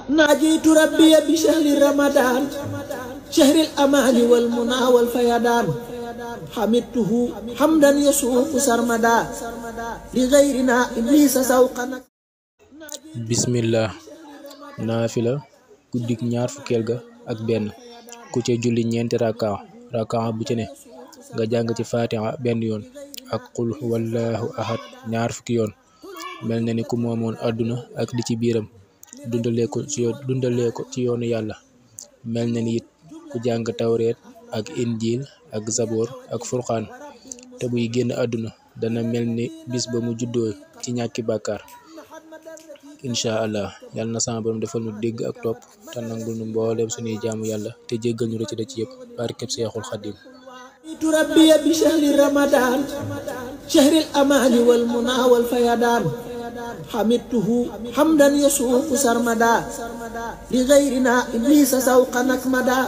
ناجيت ربي بشهر رمضان شهر الأمان والمنى والفيضان حمدته حمدا يسوق سرمدا لغيرنا إبليس سوقا. bismillah naafila guddik ñaar fukkeel ga ak benn ku ca julli ñeenti rakaa bu ci ne nga jàng ci fatiha benn yoon ak qul huwallahu ahad ñaar fukki yoon. mel na ni ku moomoon àdduna ak li ci biiram dundalee ko ci yoonu yàlla. mel na ni it ku jàng tawreet ak injil ak zaboor ak furqaan te buy génn àdduna dana mel ni bis ba mu juddoo ci ñàkki bàkkaar. incha allah yàlla na sama borom defal nu dégg ak topp te nangul nu mbooleem suñuy jaamu yàlla te jéggal ñu rëcc yëpp barkeb Seexul Xadim. ربي بشهر رمضان شهر الأمان والمنى والفيضان حمدته حمدا يسوق سرمدا لغيرنا إبليس سوقا نكمدا.